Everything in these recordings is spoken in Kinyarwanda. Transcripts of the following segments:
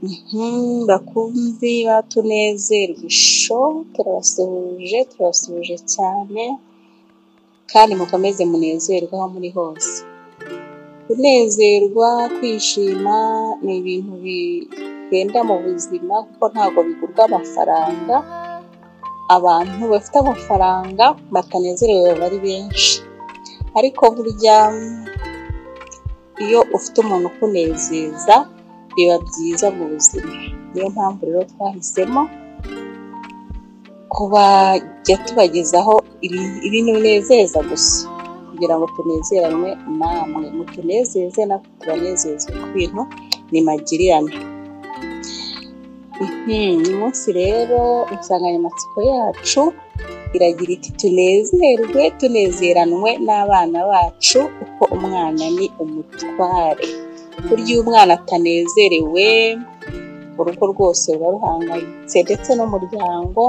Bakunzi ba Tunezerwe Show, turabasuhuje, turabasuhuje cyane kandi mukomeze munezerwe aho muri hose. Kunezerwa, kwishima ni ibintu bigenda mu buzima kuko ntabwo bigurwa amafaranga. Abantu bafite amafaranga batanezerewe baba ari benshi, ariko burya iyo ufite umuntu ukunezeza biba byiza mu buzima. Niyo mpamvu rero twahisemo kubajya tubagezaho ibintu binezeza gusa, kugira ngo tunezeranwe namwe, mutunezeze natwe tubanezeze, kuko ibintu ni magirirane. Uyu munsi rero insanganyamatsiko yacu iragira iti tunezerwe tunezeranwe n'abana bacu, kuko umwana ni umutware. Burya iyo umwana atanezerewe urugo rwose ruba ruhangayitse, ndetse n'umuryango,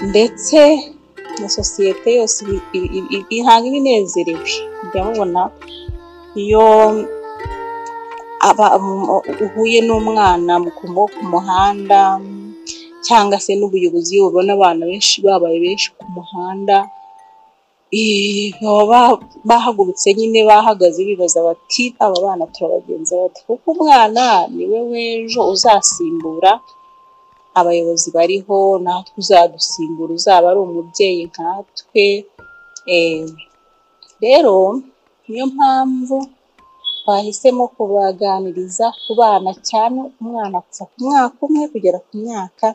ndetse na sosiyete yose ihanga ibinezerewe. Mujya mubona iyo uhuye n'umwana ku muhanda, cyangwa se n'ubuyobozi, iyo ubona abana benshi babaye benshi ku muhanda, baba bahagurutse nyine, bahagaze bibaza bati aba bana turabagenza bate? Kuko umwana niwe w'ejo uzasimbura abayobozi bariho, natwe uzadusimbura uzaba ari umubyeyi nkatwe. Rero niyo mpamvu twahisemo kubaganiriza ku bana cyane, umwana kuva ku mwaka umwe kugera ku myaka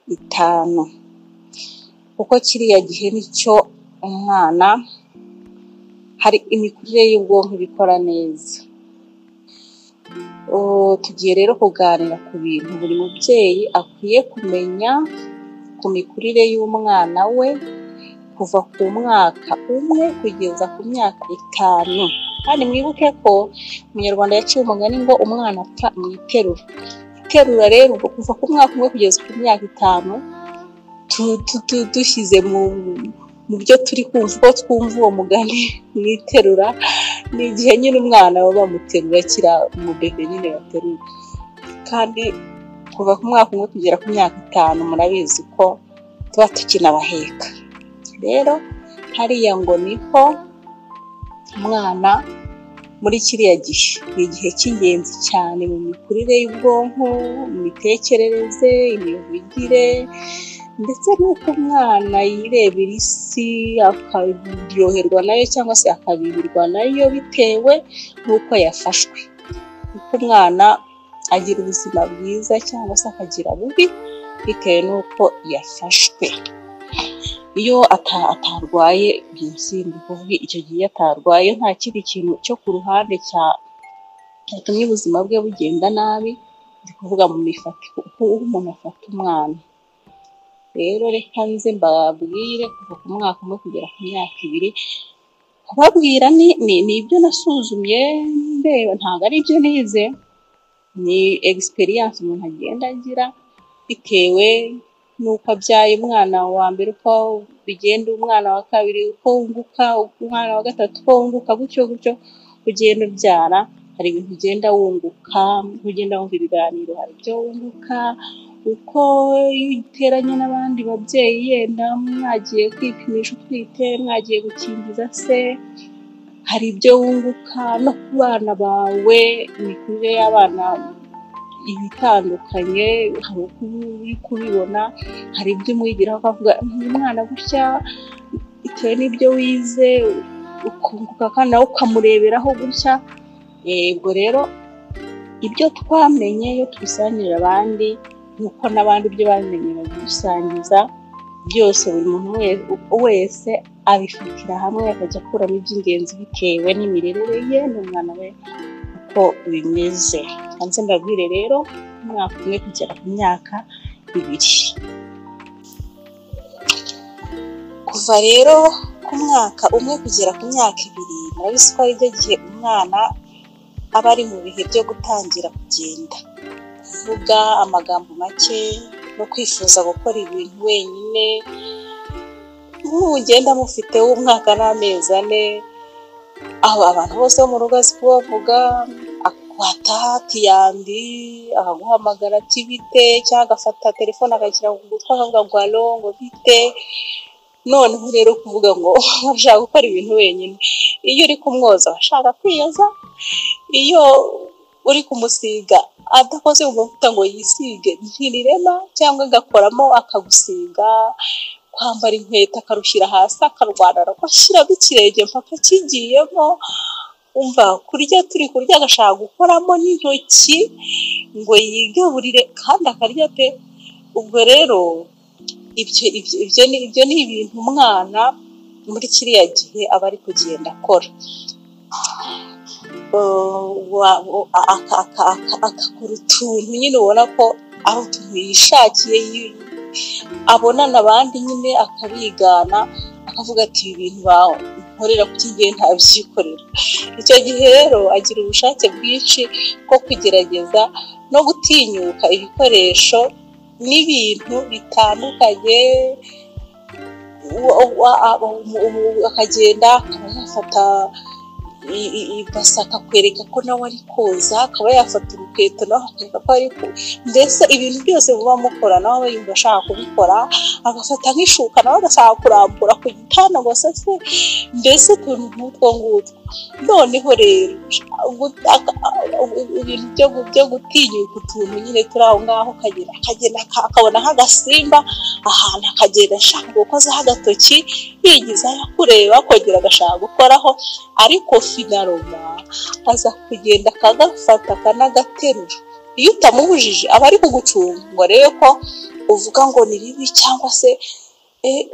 5, kuko kiriya gihe nicyo umwana hari imikurire y'ubwonko ibikora neza. Tugiye rero kuganira ku bintu buri mubyeyi akwiye kumenya ku mikurire y'umwana we kuva ku mwaka umwe kugeza ku myaka 5. Kandi mwibuke ko Umunyarwanda yaciye umugani ngo umwana apfa mu iterura. Iterura rero ubwo kuva ku mwaka umwe kugeza ku myaka 5, dushyize mu byo turi kumva, uko twumva uwo mugani mu iterura, ni igihe nyine umwana baba bamuterura, akiri umubebe nyine baterura. Kandi kuva ku mwaka umwe kugera ku myaka 5 murabizi ko tuba tukinabaheka. Rero hariya ngo niho umwana muri kiriya gihe ni igihe cy'ingenzi cyane mu mikurire y'ubwonko, mu mitekerereze, imivugire, ndetse n'uko umwana yirebera isi akaryoherwa nayo cyangwa se akabihirwa nayo bitewe n'uko yafashwe. Kuko umwana agira ubuzima bwiza cyangwa se akagira bubi bitewe n'uko yafashwe. Iyo atarwaye byinshi, kuvuga icyo gihe atarwaye nta kindi kintu cyo ku ruhande cyatumye ubuzima bwe bugenda nabi, ndi kuvuga mu mifatiko uko umuntu afata umwana. Rero reka nze mbabwire kuva ku mwaka umwe kugera ku myaka 2, kubabwira ni ibyo nasuzumye ndeba, ntabwo ari ibyo nize, ni experience umuntu agenda agira bitewe n'uko abyaye umwana wa mbere, uko bigenda umwana wa kabiri, uko wunguka umwana wa gatatu, uko wunguka, gutyo gutyo ugenda ubyara, hari ibintu ugenda wunguka, ugenda wumva ibiganiro, hari ibyo wunguka, uko uteranye n'abandi babyeyi, yenda mwagiye kwipimisha utwite, mwagiye gukingiza se, hari ibyo wunguka no ku bana bawe, imikurire y'abana ibitandukanye, hari uko uri kubibona, hari ibyo umwigiraho ukavuga umwana gutya bitewe n'ibyo wize, ukunguka kandi nawe ukamureberaho gutya. Ubwo rero ibyo twamenye iyo tubisangirira abandi, nuko n'abandi ibyo bamenye babidusangiza, byose buri muntu wese abifatira hamwe akajya akuramo iby'ingenzi bitewe n'imirerere ye n'umwana we uko bimeze. Hanze mbabwire rero umwaka umwe kugera ku myaka 2. Kuva rero ku mwaka umwe kugera ku myaka 2, murabizi ko aribyo gihe umwana aba ari mu bihe byo gutangira kugenda, kuvuga amagambo make no kwifuza gukora ibintu wenyine. Mugenda mufite w'umwaka n'amezi 4, aho abantu bose bo mu rugo azi kubavuga, Wataha ati yambi, akaguhamagara ati bite, cyangwa agafata telefone akayishyira ku gutwi akavuga ngo alo, ngo bite. Noneho rero kuvuga ngo ashaka gukora ibintu wenyine, iyo uri kumwoza ashaka kwiyoza, iyo uri kumusiga adakoze mu mavuta ngo yisige ntirirema, cyangwa agakoramo akagusiga, kwambara inkweto akarushyira hasi akarwana ashyiramo ikirenge mpaka kigiyemo, umva kurya turi kurya agashaka gukoramo n'intoki ngo yigaburire kandi akarya pe. Ubwo rero ibyo ni ibintu umwana muri kiriya gihe aba ari kugenda akora, akakora utuntu nyine ubona ko ari utuntu yishakiye, abonana abandi nyine akabigana, akavuga ati ibi bintu bankorera kuki ngiye ntabyikorera. Icyo gihe rero agira ubushake bwinshi bwo kugerageza no gutinyuka ibikoresho n'ibintu bitandukanye, akagenda akaba yafata ibase akakwereka ko nawe ari koza, akaba yafata urukweto nawe akakwereka ko ari mbese ibintu byose muba mukora nawe aba yumva ashaka kubikora, agafata nk'ishuka nawe agashaka kurambura ku gitanda ngo asase, mbese utuntu nk'utwo ngutwo. Noneho rero ibintu byo gutinyuka utuntu nyine turi aho ngaho, akagenda akabona nk'agasimba ahantu akagenda ashaka gukozaho agatoki, yigizayo kureba akongera agashaka gukoraho, ariko finaroma aza kugenda akagafata akanagaterura. Iyo utamubujije aba ari kugucunga ngo arebe ko uvuga ngo ni bibi, cyangwa se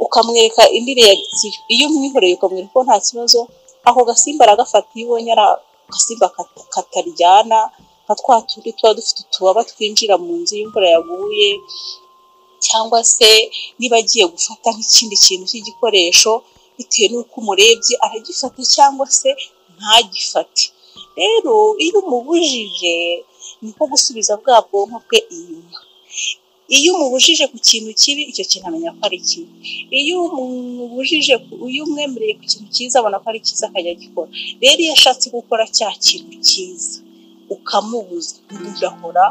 ukamwereka indi reaction. Iyo umwihoreye ukamwereka ko nta kibazo, ako gasimba aragafata. Iyo ubonye ari agasimba kataryana nka twa tundi tuba dufite utubaba twinjira mu nzu iyo imvura yaguye, cyangwa se niba agiye gufata nk'ikindi kintu cy'igikoresho, bitewe n'uko umurebye aragifata cyangwa se ntagifate. Rero iyo umubujije niko gusubiza bwa bwonko bwe inyuma. Iyo umubujije ku kintu kibi, icyo kintu amenya ko ari kibi. Iyo umubujije, iyo umwemereye ku kintu cyiza, abona ko ari cyiza akajya agikora. Rero iyo ashatse gukora cya kintu cyiza ukamubuza, ugahora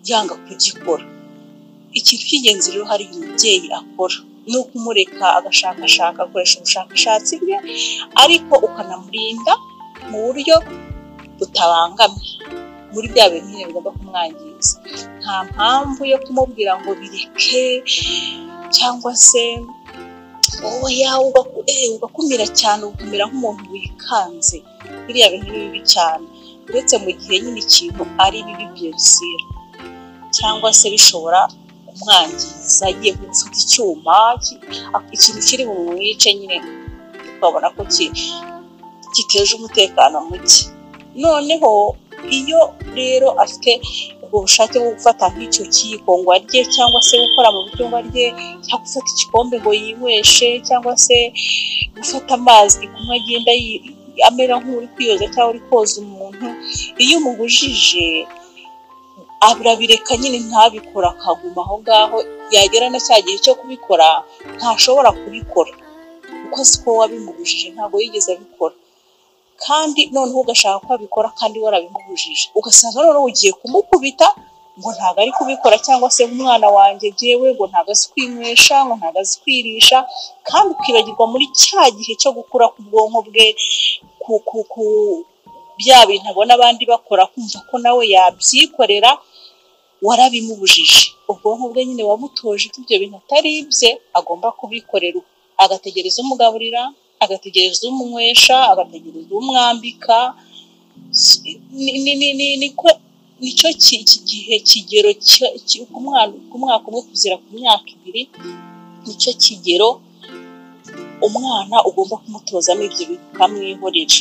yanga kugikora. Ikintu cy'ingenzi rero hari umubyeyi akora ni ukumureka agashakashaka, akoresha ubushakashatsi bwe, ariko ukanamurinda mu buryo butabangamye muri bya bintu nyine bigomba kumwangiza. Nta mpamvu yo kumubwira ngo bireke, cyangwa se oya ugakumira cyane, ugakumira nk'umuntu wikanze. Biriya bintu ni bibi cyane, uretse mu gihe nyine ikintu ari bibi byesira, cyangwa se bishobora kumwangiza, agiye gufata icyuma, ikintu kiri bumwice nyine ukabona ko giteje umutekano muke. Noneho iyo rero afite ubwo bushake bwo gufata nk'icyo kiyiko ngo arye, cyangwa se gukora mu buryo ngo arye, cyangwa gufata igikombe ngo yinyweshe, cyangwa se gufata amazi kumwe agenda amera nk'uri kwiyoza cyangwa uri koza umuntu, iyo umubujije arabireka nyine ntabikora, akaguma aho ngaho. Yagera na cya gihe cyo kubikora ntashobora kubikora kuko siko wabimubujije, ntabwo yigeze abikora. Kandi noneho ugashaka ko abikora kandi warabimubujije, ugasanga noneho ugiye kumukubita ngo ntabwo ari kubikora, cyangwa se umwana wanjye jyewe ngo ntabwo azi kwinywesha, ngo ntabwo azi kwirisha, kandi ukibagirwa muri cya gihe cyo gukura k'ubwonko bwe, ku bya bintu abona abandi bakora, kumva ko nawe yabyikorera, warabimubujije. Ubwonko bwe nyine wamutoje ko ibyo bintu atari ibye, agomba kubikorera, agategereza umugaburira, agategereza umunywesha, agategereza umwambika. Nicyo gihe kigero ku mwaka umwe kugera ku myaka 2, nicyo kigero umwana ugomba kumutozamo ibyo bintu ukamwihorera.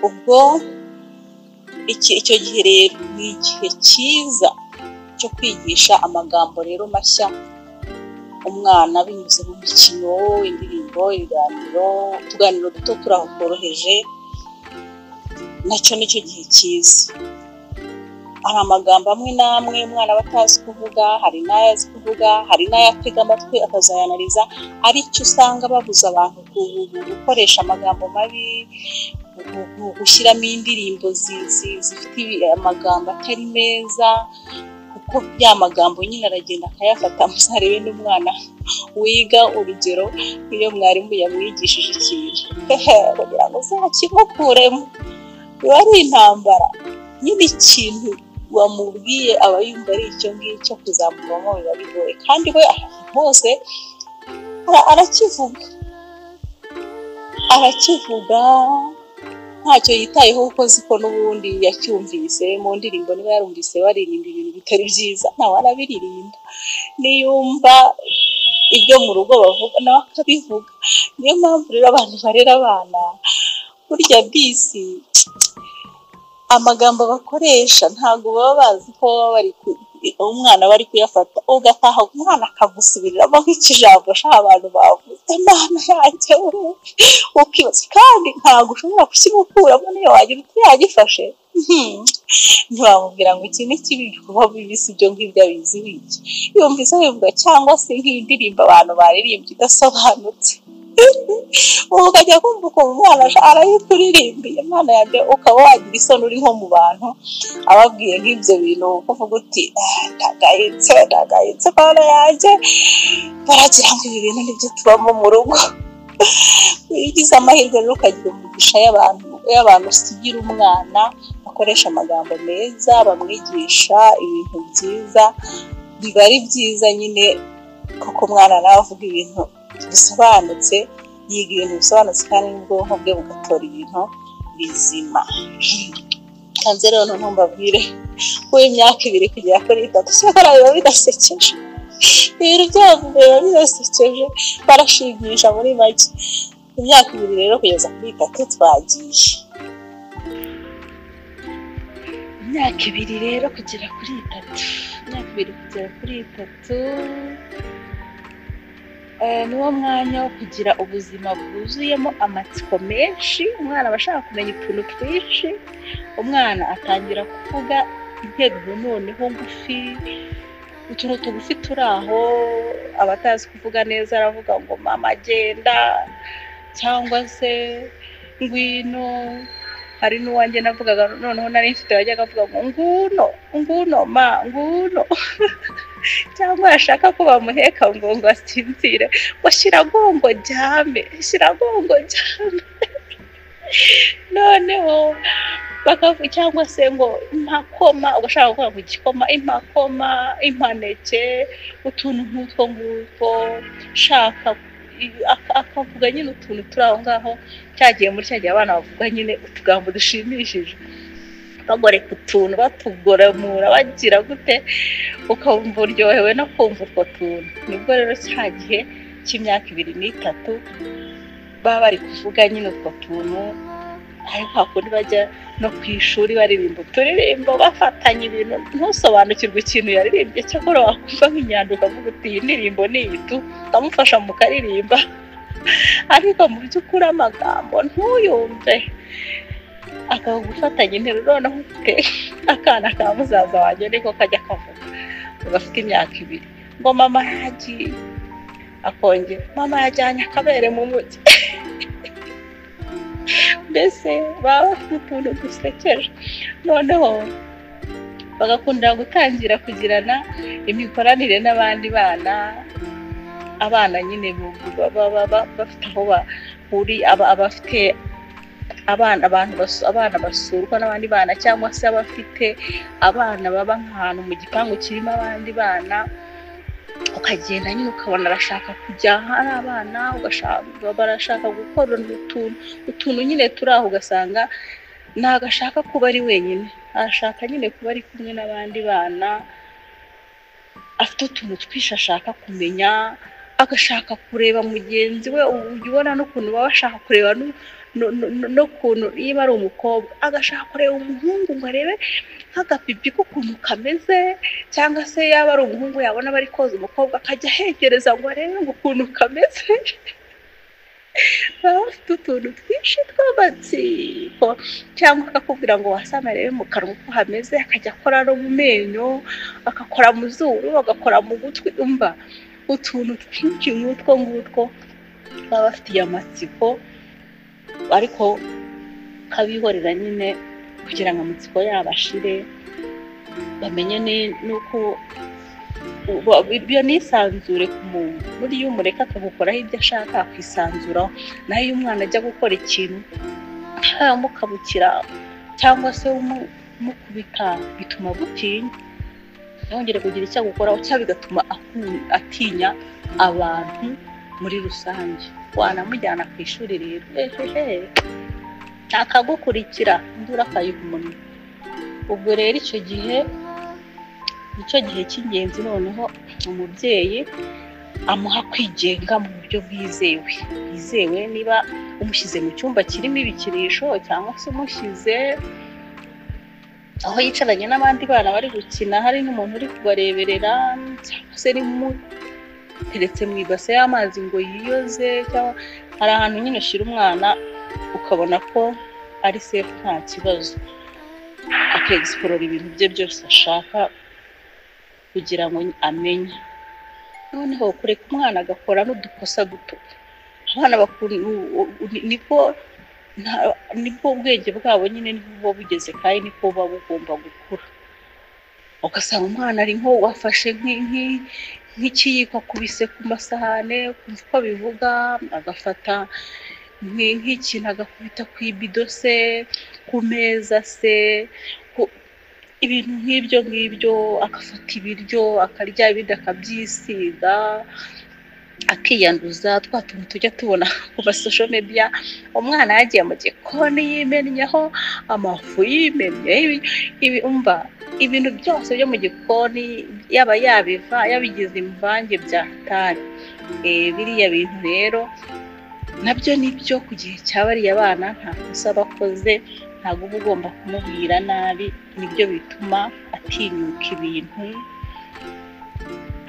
Ubwo icyo gihe rero ni igihe cyiza cyo kwigisha amagambo rero mashya umwana binyuze mu mikino, indirimbo, ibiganiro, utuganiro duto turi aho tworoheje, nacyo nicyo gihe cyiza. Hari amagambo amwe n'amwe umwana aba atazi kuvuga, hari n'ayo azi kuvuga, hari n'ayo atega amatwi akazayanariza, aricyo usanga babuza abantu gukoresha amagambo mabi, gushyiramo indirimbo zifite amagambo atari meza, kuko ya magambo nyine aragenda akayafata. Muzarebe n'umwana wiga, urugero iyo mwarimu yamwigishije ikintu kugira ngo uzakimukuremo biba ari intambara nyine. Ikintu wamubwiye aba yumva ari icyo ngicyo, kuzamuvamo biba bigoye, kandi we ahantu hose arakivuga ntacyo yitayeho, kuko azi ko n'ubundi yacyumvise mu ndirimbo. Niba yarumvise baririmba ibintu bitari byiza, nawe arabiririmba. Niyumva ibyo mu rugo bavuga, nawe akabivuga. Niyo mpamvu rero abantu barera abana, burya bisi amagambo bakoresha ntabwo baba bazi ko baba bari umwana bari kuyafata. Ugataha umwana akagusubiriramo nk'ikijambo sha abantu bavuze, Imana yanjye we, ukibaza, kandi ntabwo ushobora kukimukuramo niyo wagira uti yagifashe. Ntiwamubwira ngo iki ni kibi, kuko bibisi ibyo ngibyo abizi wiki yumvise bivuga, cyangwa se nk'indirimbo abantu baririmbye idasobanutse, ubu ukajya kumva ukuntu umwana arayikuririmbiye, Imana yanjye, ukaba wagira isoni uri nko mu bantu ababwiye nk'ibyo bintu, ukavuga uti ndagayitse, ndagayitse Mana yanjye, baragira ngo ibi bintu nibyo tubamo mu rugo. Iyo ugize amahirwe rero ukagira umugisha y'abantu usigira umwana bakoresha amagambo meza, bamwigisha ibintu byiza, biba ari byiza nyine, kuko umwana nawe avuga ibintu bisobanutse, yiga ibintu bisobanutse, kandi n'ubwonko bwe bugatora ibintu bizima. Kanze rero noneho mbabwire ko imyaka 2 kugera kuri 3, cyakora biba bidasekeje, ibintu byabo biba bidasekeje, barashimisha muri make. Imyaka 2 rero kugeza kuri 3 twagiye. Imyaka 2 rero kugera kuri 3, imyaka 2 kugera kuri 3, niwo mwanya wo kugira ubuzima bwuzuyemo amatsiko menshi. Umwana aba ashaka kumenya utuntu twinshi, umwana atangira kuvuga interuro noneho ngufi, utuntu tugufi turi aho, abatazi kuvuga neza aravuga ngo mama agenda, cyangwa se ngwino. Hari n'uwanjye navugaga noneho nari mfite wajyaga avuga ngo nguno, nguno ma, nguno, cyangwa yashaka ko bamuheka ngo asinzire, ngo shyira gongo jyame, shyira gongo jyame. Noneho bakavuga, cyangwa se ngo impakoma, ugashaka gukora ku gikoma, impakoma, impaneke, utuntu nk'utwo ngutwo, shaka akavuga nyine utuntu turi aho ngaho. Cyagiye muri cyagiye abana bavuga nyine utugambo dushimishije, bagoreka utuntu, batugoramura, bagira gute, ukumva uryohewe no kumva utwo tuntu. Nibwo rero cya gihe cy'imyaka 2 n'3 baba bari kuvuga nyine utwo tuntu, ariko hakundi bajya no ku ishuri baririmba uturirimbo bafatanya ibintu, ntusobanukirwe ikintu yaririmbye, cyakora wakumva nk'inyandiko ukavuga uti iyi ndirimbo ni iyi tu, ukamufasha mukaririmba, ariko mu by'ukuri amagambo ntuyumve, akagufatanya interuro. Noneho ufite akana ka musaza wanjye niko kajya kavuga, gafite imyaka 2, ngo mama yagiye, akongera mama yajyanye akabere mu mujyi. Mbese baba bafite utuntu dusekeje. Noneho bagakunda gutangira kugirana imikoranire n'abandi bana, abana nyine baba bafite aho bahuriye, abafite abana, abantu abana basurwa n'abandi bana, cyangwa se abafite abana baba nk'ahantu mu gipangu kirimo abandi bana, ukagenda nyine ukabona arashaka kujya hari abana, barashaka gukora utuntu nyine turi aho, ugasanga ntabwo ashaka kuba ari wenyine, arashaka nyine kuba ari kumwe n'abandi bana, afite utuntu twinshi ashaka kumenya, agashaka kureba mugenzi we. Ujya ubona n'ukuntu baba bashaka kureba n'ukuntu niba ari umukobwa agashaka kureba umuhungu ngo arebe nk'agapipi k'ukuntu kameze, cyangwa se yaba ari umuhungu yabona bari koza umukobwa akajya ahegereza ngo arebe ngo ukuntu kameze. Baba bafite utuntu twinshi tw'amatsiko, cyangwa akakubwira ngo wasame arebe mu kanwa uko hameze, akajya akora no mu menyo, agakora mu zuru, agakora mu gutwi, umva utuntu twinshi nk'utwo ngutwo baba bafitiye amatsiko, ariko Ukabihorera nyine kugira ngo amatsiko yabo ashire, bamenye n'uko ibyo nisanzure ku muntu. Buriya iyo umureka akagukoraho ibyo ashaka akwisanzuraho, naho iyo umwana ajya gukora ikintu ntamukabukira cyangwa se umukubita, bituma agutinya, ntiyongere kugira icyo agukoraho, cyangwa bigatuma atinya abantu muri rusange. Wanamujyana ku ishuri rero, ehehe, akagukurikira, induru akayiha umunwa. Ubwo rero icyo gihe nicyo gihe cy'ingenzi noneho umubyeyi amuha kwigenga mu buryo bwizewe. Niba umushyize mu cyumba kirimo ibikinisho, cyangwa se umushyize aho yicaranye n'abandi bana bari gukina, hari n'umuntu uri kubareberera, cyangwa se muteretse mu ibase y'amazi ngo yiyoze, cyangwa hari ahantu nyine ushyira umwana ukabona ko ari safe, nta kibazo, akegisporora ibintu bye byose ashaka kugira ngo amenye. Noneho kureka umwana agakora n'udukosa duto, abana nibwo ubwenge bwabo nyine nibwo buba bugeze, kandi niko buba bugomba gukura. Ugasanga umwana ari nko wafashe nk'ikiyiko akubise ku masahane, ukumva uko abivuga, agafata nk'ikintu agakubita ku ibido se, ku meza se, ibintu nk'ibyo ngibyo, agafata ibiryo akarya, ibindi akabyisiga, akiyanduza, twa tuntu tujya tubona ku ma social media, umwana yagiye mu gikoni yimennyeho amafu, yimennye umva ibintu byose byo mu gikoni, yaba yabiva yabigize imvange bya hatari. Biriya bintu rero nabyo nibyo ku gihe cya bariya bana, nta kosa bakoze, ntabwo uba ugomba kumubwira nabi, nibyo bituma atinyuka ibintu,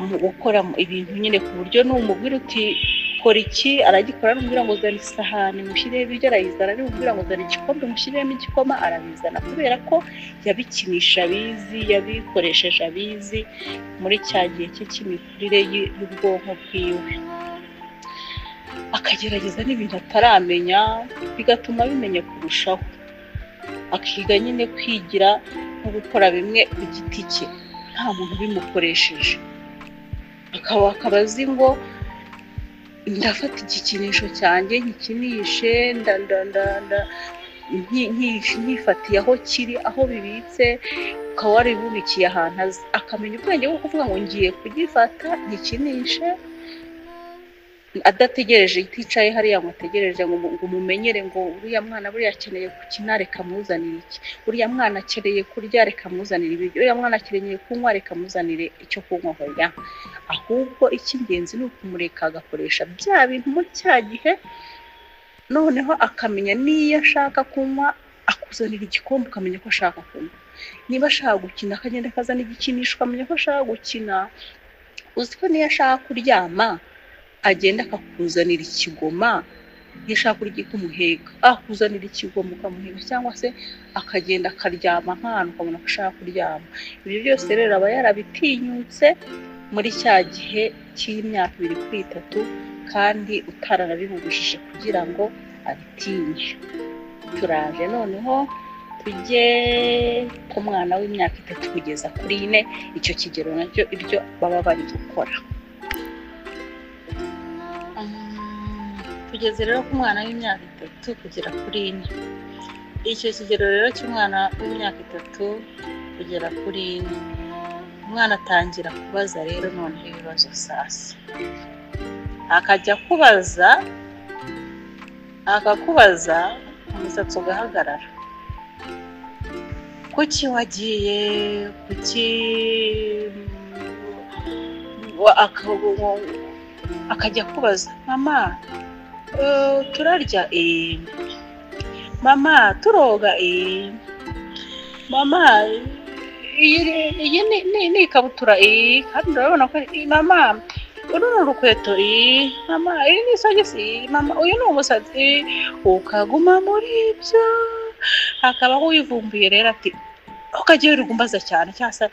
mu gukora ibintu nyine, ku buryo numubwira uti kora iki aragikora, numubwira ngo zana isahani mushyireho ibiryo arayizana, numubwira ngo zana igikombe mushyiremo igikoma arabizana, kubera ko yabikinisha abizi, yabikoresheje abizi muri cya gihe cye cy'imikurire y'ubwonko bwiwe. Akagerageza n'ibintu ataramenya, bigatuma abimenya kurushaho, akiga nyine kwigira no gukora bimwe ku giti cye nta muntu ubimukoresheje. Akaba azi ngo ndafata igikinisho cyanjye nkikinishe, nkifatiye aho kiri, aho bibitse, ukaba waribubikiye ahantu azi, akamenya ubwenge bwo kuvuga ngo ngiye kugifata nkikinishe, adategereje, iticaye hariya ngo ategereje ngo umumenyere ngo uriya mwana buriya akeneye gukina, reka muzanire iki, uriya mwana akeneye kurya, reka muzanire ibiryo, uriya mwana akeneye kunywa, reka muzanire icyo kunywa. Hoya, ahubwo icy'ingenzi ni ukumureka agakoresha bya bintu muri cya gihe, noneho akamenya n'iyo ashaka kunywa akuzanira igikombe, ukamenya ko ashaka kunywa, niba ashaka gukina akagenda akazana igikinisho, ukamenya ko ashaka gukina. Uzi ko niyo ashaka kuryama agenda akakuzanira ikigoma, iyo ashaka kurya kumuheka akuzanira ikigoma ukamuheka, cyangwa se akagenda akaryama nk'ahantu ukabona ko ashaka kuryama. Ibyo byose rero aba yarabitinyutse muri cya gihe cy'imyaka 2 kuri 3, kandi utararabimubujije kugira ngo abitinye. Turaje noneho tujye ku mwana w'imyaka 3 kugeza kuri 4, icyo kigero nacyo ibyo baba bari gukora. Tugeze rero ku mwana w'imyaka 3 kugera kuri 4. Icyo kigero rero cy'umwana w'imyaka 3 kugera kuri 4, umwana atangira kubaza rero noneho ibibazo sasa, akajya kubaza, akakubaza umusatsi ugahagarara. Kuki wagiye, kuki akajya kubaza mama turarya, mama turoga, mama iyi ni ikabutura, kandi urabona ko mama uru ni urukweto, mama iyi ni isogisi, mama uyu ni umusatsi, ukaguma muri ibyo. Hakabaho wivumbuye rero ati ukajya wirirwa umbaza cyane, cyangwa se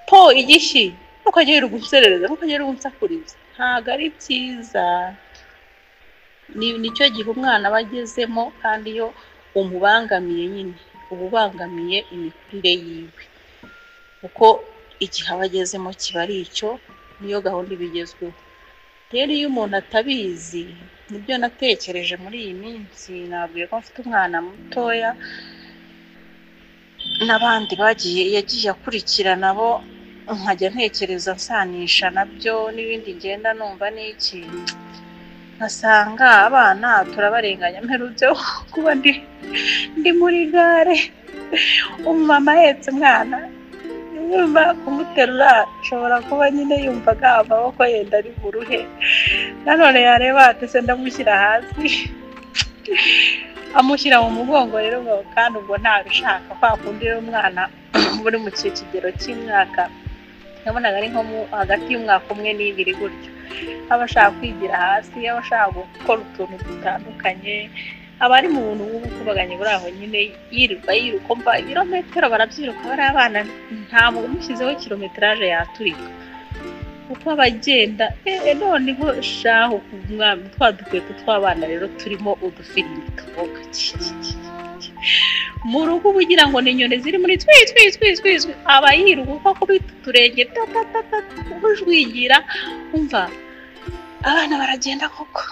po igishyi, ukajya wirirwa unserereza, ukajya wirirwa unsakuriza. Ntabwo ari byiza. Nicyo gihe umwana aba agezemo, kandi iyo umubangamiye nyine, uba ubangamiye imikurire yiwe, kuko igihe aba agezemo kiba ari icyo, niyo gahunda iba igezweho. Rero iyo umuntu atabizi, nibyo natekereje muri iyi minsi, nababwiye ko mfite umwana mutoya n'abandi bagiye yagiye akurikira nabo, nkajya ntekereza nsanisha nabyo n'ibindi ngenda numva n'iki, nkasanga abana turabarenganya. Mperutse kuba ndi muri gare, umumama ahetse umwana, nyuma kumuterura ashobora kuba nyine yumvaga amaboko yenda ari buruhe, nanone yareba ati se ndamushyira hasi, amushyira mu mugongo rero, kandi ubwo ntabishaka. Kwa kundi rero umwana uri mu kigero cy'imyaka, nabonaga ari nko hagati y'umwaka 1 n'2 gutyo, aba ashaka kwigira hasi, aba ashaka gukora utuntu dutandukanye, aba ari mu buntu bw'ubukubaganyi buri aho nyine, yirirwa yiruka, mva ibirometero barabyiruka bari abana, ntabwo umushyizeho kilometeraje yaturika, kuko abagenda noneho shaho twa dukweto tw'abana rero turimo udufirimbi tuvuga mu rugo, uba ugira ngo ni inyoni ziri muri twi twi twi twi twi, aba yiruka uko akubita uturenge ta ta ta ta, ujwigira, umva abana baragenda koko.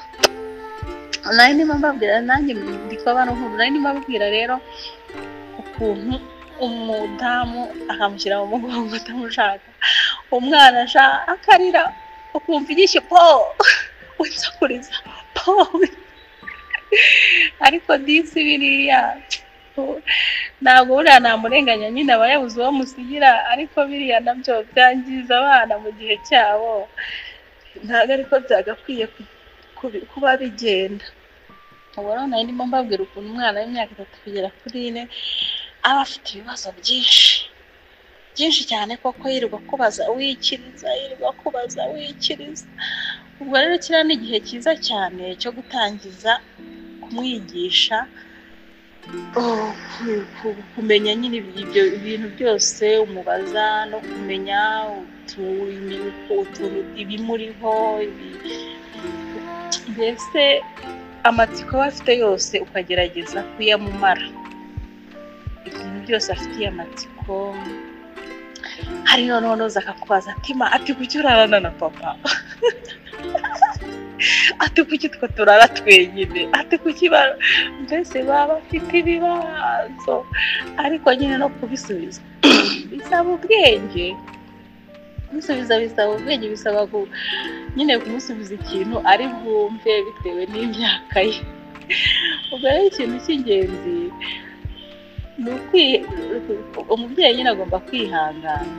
Nari ndimo mbabwira, nanjye ndi kubabara nkuru, nari ndimo mbabwira rero ukuntu umudamu akamushyira mu mugongo atamushaka, umwana akarira ukumva igishyi po wisakuriza po, ariko disi biriya ntabwo buriya namurenganya nyine, aba yabuze uwo amusigira, ariko biriya nabyo byangiza abana mu gihe cyabo, ntabwo ariko byagakwiye kuba bigenda. Ubu rero nari ndimo mbabwira ukuntu umwana w'imyaka 3 kugera kuri 4 aba afite ibibazo byinshi byinshi cyane koko, yirirwa kubaza wikiriza, yirirwa kubaza wikiriza. Ubwo rero kiriya ni igihe cyiza cyane cyo gutangiza kumwigisha kumenya nyine ibyo bintu byose umubaza, no kumenya utuntu ibimuriho, mbese amatsiko aba afite yose ukagerageza kuyamumara, ibintu byose afitiye amatsiko. Hari noneho noza akakubaza ati ma, ati kuki urarana na papa, ati kuki twe turara twenyine, ati kuki mbese baba bafite ibibazo, ariko nyine no kubisubiza bisaba ubwenge, kubisubiza bisaba ubwenge, bisaba nyine kumusubiza ikintu ari bwumve bitewe n'imyaka ye. Ubwo rero ikintu cy'ingenzi ni umubyeyi nyine agomba kwihangana,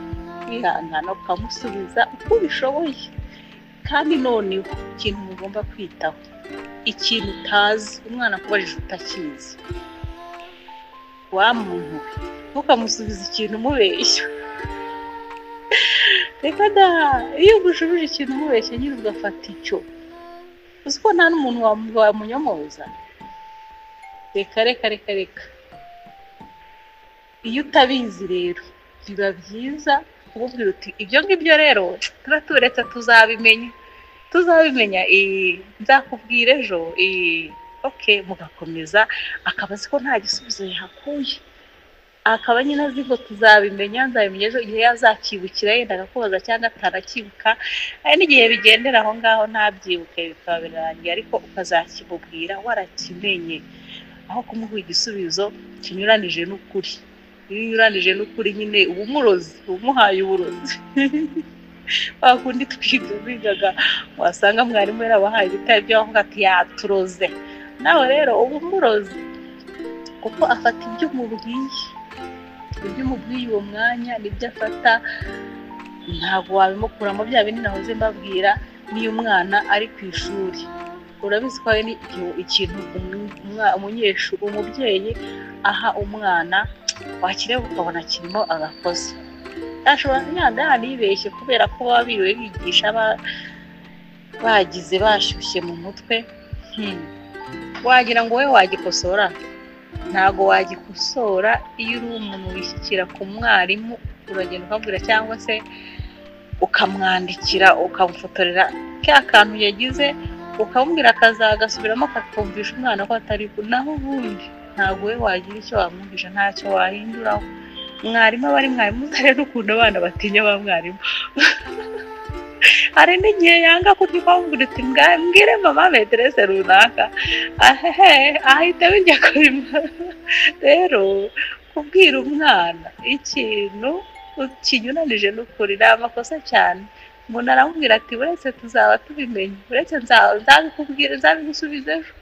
kwihangana ukamusubiza uko ubishoboye, kandi noneho ikintu mugomba kwitaho, ikintu utazi umwana akubajije utakizi, wa muntu we ntukamusubize ikintu umubeshya. Reka da, iyo ugushubije ikintu umubeshya nyine ugafata icyo, uzi ko nta n'umuntu wamunyomoza. Reka reka reka reka, iyo utabizi rero biba byiza kumubwira uti ibyo ngibyo rero tuba turetse tuzabimenya, tuzabimenya, nzakubwira ejo, okay, mugakomeza, akaba azi ko nta gisubizo yahakuye, akaba nyine azi ngo tuzabimenya, nzabimenya ejo, igihe yazakibukira yenda akakubaza cyangwa atarakibuka, hari n'igihe bigendera aho ngaho ntabyibuke bikaba birangiye, ariko ukazakimubwira warakimenye, aho kumuha igisubizo kinyuranije n'ukuri. Iyo unyuranije n'ukuri nyine uba umurozi, uba umuhaye uburozi. Wa kundi twigaga wasanga mwarimu yarabahaye ibitari byo avuga ati yaturoze, nawe rero uba umurozi, kuko afata ibyo umubwiye, ibyo umubwiye uwo mwanya nibyo afata, ntabwo wabimukuramo. Bya bindi nahoze mbabwira, niyo umwana ari ku ishuri, urabizi ko hari ikintu umunyeshuri, umubyeyi aha umwana, wakireba ukabona kirimo agakosa, ashobora kunyanda yanibeshye kubera ko baba biriwe bigisha bagize bashyushye mu mutwe, wagira ngo wowe wagikosora, ntago wagikosora. Iyo uri umuntu wishyikira ku mwarimu, uragenda ukamubwira cyangwa se ukamwandikira, ukamufotorera ka kantu yagize, ukamubwira akazagasubiramo akakumvisha umwana ko atari, naho ubundi Ntabwo we wagira icyo wamwumvisha, ntacyo wahinduraho. Mwarimu aba ari mwarimu, rero ukuntu abana batinya ba mwarimu. Hari n'igihe yanga kubyumva uti mbwire mama maîtresse runaka, ahita bijya kubimara. Rero kubwira umwana ikintu kinyuranije n'ukuri ni amakosa cyane. Umuntu aramubwira ati uretse tuzaba tubimenye, uretse nzabikubwira, nzabigusubiza ejo.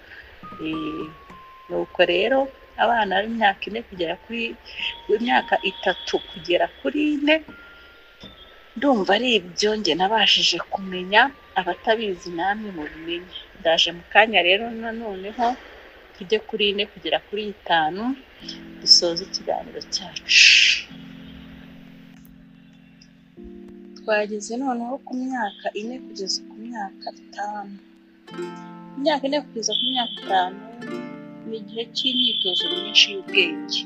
Nuko rero abana b'imyaka 4 kugera kuri imyaka 3 kugera kuri 4, ndumva ari ibyo njye nabashije kumenya, abatabizi namwe mubimenye. Ndaje mu kanya rero noneho tujye kuri 4 kugera kuri 5 dusoze ikiganiro cyacu. Twageze noneho ku myaka 4 kugeza ku myaka 5. Imyaka 4 kugeza ku myaka 5 ni igihe cy'imyitozo myinshi y'ubwenge.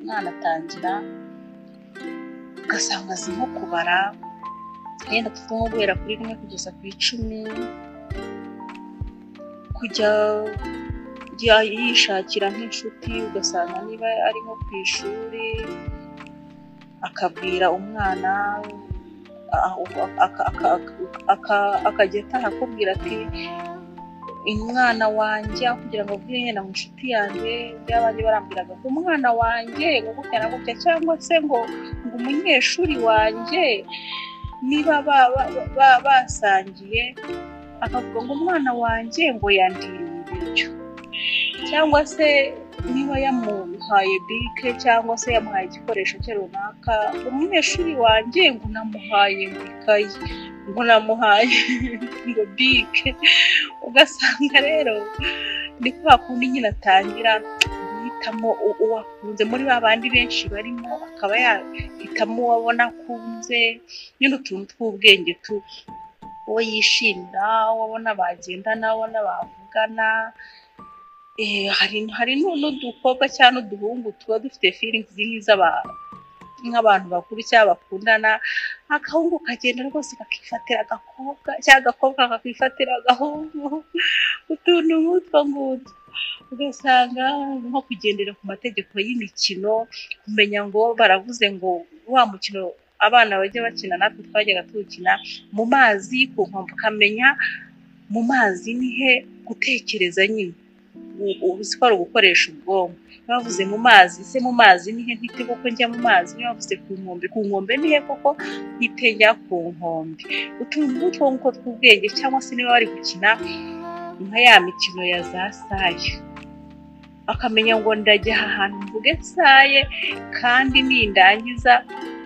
Umwana atangira ugasanga azi nko kubara, yenda tuvuge nko guhera kuri 1 kugeza ku 10, kujya yishakira nk'inshuti, ugasanga niba ari nko ku ishuri akabwira umwana, akajya ataha akubwira ati umwana wanjye, kugira ngo abwire yenda mu nshuti yanjye, by'abandi barambwiraga ngo umwana wanjye ngo gutya na gutya, cyangwa se ngo umunyeshuri wanjye, niba basangiye akavuga ngo umwana wanjye ngo yandiriye ibiryo, cyangwa se niba yamuhaye bike cyangwa se yamuhaye igikoresho cye runaka, umunyeshuri wanjye ngo namuhaye ngo ikayi, ngo namuhaye ngo bike. Ugasanga rero ni kwa kundi nyine atangira guhitamo uwo akunze muri ba bandi benshi barimo, akaba yahitamo uwo abona akunze, nyine utuntu tw'ubwenge tu, uwo yishimira, uwo abona bagendana, uwo abona bavugana. Hari n'udukobwa cyangwa n'uduhungu tuba dufite feelings nk'abantu bakuru cyangwa bakundana, agahungu kagenda rwose kakifatira agakobwa cyangwa agakobwa kakifatira agahungu, utuntu nk'utwo ngutwo. Ugasanga nko kugendera ku mategeko y'imikino, kumenya ngo baravuze ngo wa mukino abana bajya bakina natwe twajyaga tuwukina mu mazi ku nkombe, ukamenya mu mazi ni he, gutekereza nyine uzi ko ari ugukoresha ubwonko. Bavuze mu mazi, se mu mazi ni he ntite koko njya mu mazi? Niba bavuze ku nkombe, ku nkombe ni he koko ntite njya ku nkombe? Utuntu nk'utwo nguko tw'ubwenge, cyangwa se niba bari gukina nka ya mikino ya za saye, akamenya ngo ndajya aha hantu mvuge saye, kandi nindangiza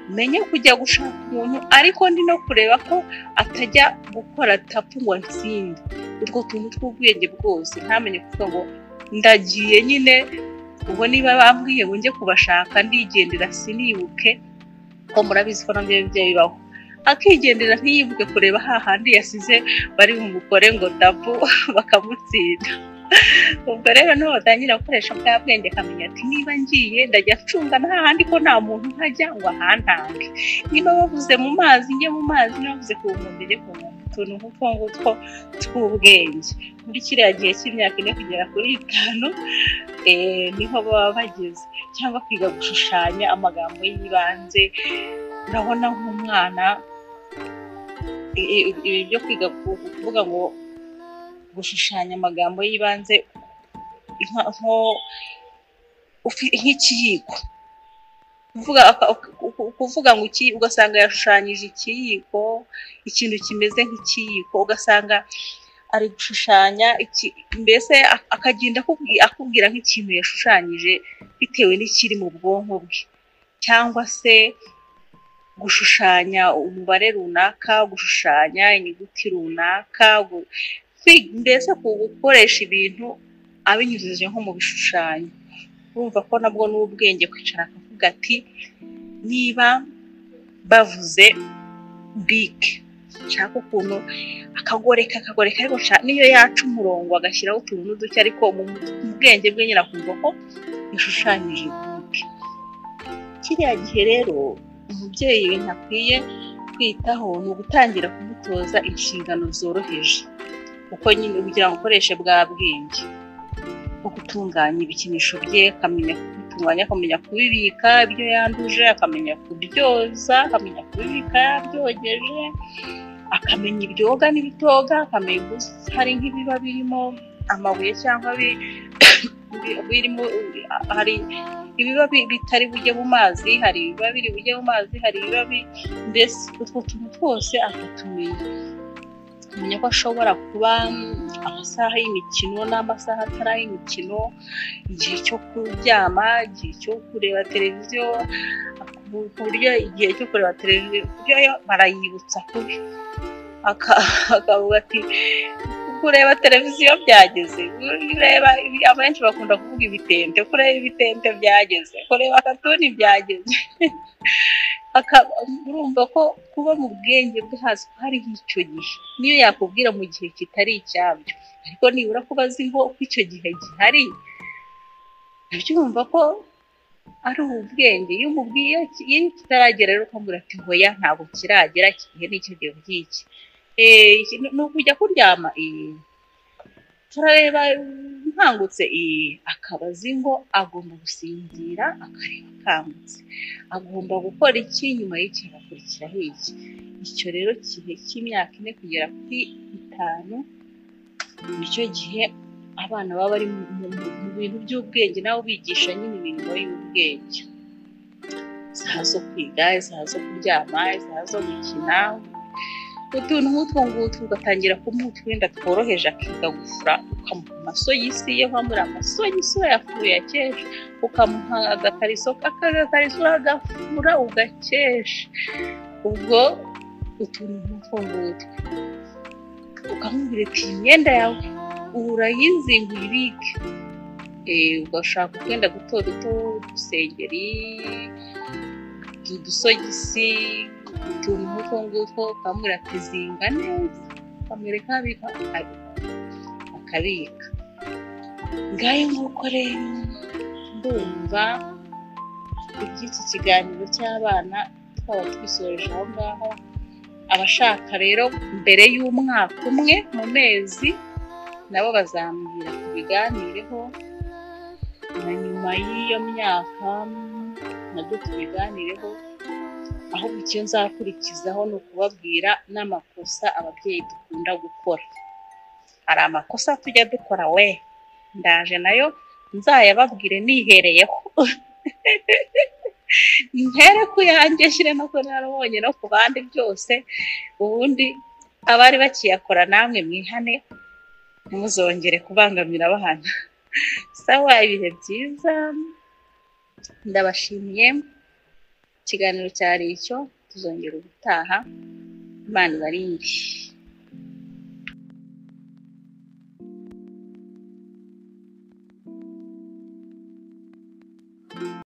menye kujya gushaka umuntu, ariko ndi no kureba ko atajya gukora tapu ngo nsinde. Utwo tuntu tw'ubwenge bwose, ntamenye kuvuga ngo ndagiye nyine, ubwo niba bambwiye ngo njye kubashaka ndigendera sinibuke, ko murabizi ko nabyo bijya bibaho, akigendera ntiyibuke kureba hahandi yasize bari bumukore ngo tapu bakamutsinda. Ubwo rero niho batangira gukoresha bwa bwenge, akamenya ati niba ngiye ndajya ncunga nta handi ko nta muntu nkajya ngo ahantange, niba bavuze mu mazi njye mu mazi, niba bavuze ku nkombe njye ku nkombe. Utuntu nk'utwo ngutwo tw'ubwenge muri kiriya gihe cy'imyaka 4 kugera kuri 5 niho baba bageze. Cyangwa kwiga gushushanya amagambo y'ibanze, urabona nk'umwana ibi byo kwiga kuvuga ngo gushushanya amagambo y'ibanze nk'ikiyiko, kuvuga ngo ugasanga yashushanyije ikiyiko, ikintu kimeze nk'ikiyiko, ugasanga ari gushushanya mbese akagenda akubwira nk'ikintu yashushanyije bitewe n'ikiri mu bwonko bwe, cyangwa se gushushanya umubare runaka, gushushanya inyuguti runaka, mbese gukoresha ibintu abinyujije nko mu bishushanyo. Urumva ko nabwo n'ubwenge kwicara akavuga ati niba bavuze bike, nshaka ukuntu akagoreka ariko niyo yaca umurongo agashyiraho utuntu n'uduke, ariko mu bwenge bwe nyine akumva ko yashushanyije bike. Kiriya gihe rero umubyeyi ibintu akwiye kwitaho ni ugutangira kumutoza inshingano zoroheje, kuko nyine kugira ngo ukoreshe bwa bwenge. bwo gutunganya ibikinisho bye, akamenya kubitunganya, akamenya kubibika ibyo yanduje, akamenya kubyoza, akamenya kubibika yabyogeje, akamenya ibyoga n'ibitoga, akamenya hari nk'ibiba birimo amabuye cyangwa birimo, hari ibiba bitari bujye mu mazi, hari ibiba biri bujye mu mazi, hari ibiba mbese utwo tuntu twose akatumenya. Kumenya ko ashobora kuba amasaha y'imikino n'amasaha atari ay'imikino, igihe cyo kuryama, igihe cyo kureba televiziyo, ku buryo igihe cyo kureba televiziyo barayibutsa kubi, akavuga ati kureba televiziyo byageze, kureba, abenshi bakunda kuvuga ibitente, kureba ibitente byageze, kureba katuni byageze. Urumva ko kuba mu bwenge bwe hasi hariho icyo gihe, niyo yakubwira mu gihe kitari icyabyo, ariko nibura kuba azi ngo ko icyo gihe gihari, abyumva ko ari ubwenge. Iyo umubwiye iyo kitaragera rero ukamubwira ati hoya ntabwo kiragera, iki gihe ni icyo gihe ngiki, ni ukujya kuryama, turareba nkangutse, akaba azi ngo agomba gusinzira akareba akangutse, agomba gukora iki nyuma y'iki agakurikiraho iki. Icyo rero gihe cy'imyaka 4 kugera kuri 5 nicyo gihe abana baba bari mu bintu by'ubwenge, nawe ubigisha nyine imirimo y'ubwenge, isaha zo kwiga, isaha zo kuryama, isaha zo gukina, utuntu nk'utwo ngutwo. Ugatangira kumuha utwenda tworoheje akiga gufura, ukamuha amasogisi ye, wambura amasogisi wayafuye akesha, ukamuha agakariso, akagakariso uragafura ugakesha, ubwo utuntu nk'utwo ngutwo. Ukamubwira ati imyenda yawe urayizinga uyibike, ugashaka utwenda duto duto, udusengeri, udusogisi, utuntu nk'utwo ngutwo, ukamubwira ati zinga neza, ukamwereka abika akabika. Ngayo nguko rero ndumva iby'iki kiganiro cy'abana twaba twisoreje aho ngaho. Abashaka rero mbere y'umwaka umwe mu mezi nabo bazambwira tubiganireho, na nyuma y'iyo myaka nabyo tubiganireho. Ahubwo icyo nzakurikizaho ni ukubabwira n'amakosa ababyeyi dukunda gukora. Hari amakosa tujya dukora we, ndaje nayo nzayababwire nihereyeho, ntere ku yanjye nshyire no ku narabonye no ku bandi byose, ubundi abari bakiyakora namwe mwihane, ntimuzongere kubangamira abana. Sawa, ibihe byiza, ndabashimiye. Ikiganiro cyari icyo, tuzongera ubutaha. Imana ibarinde.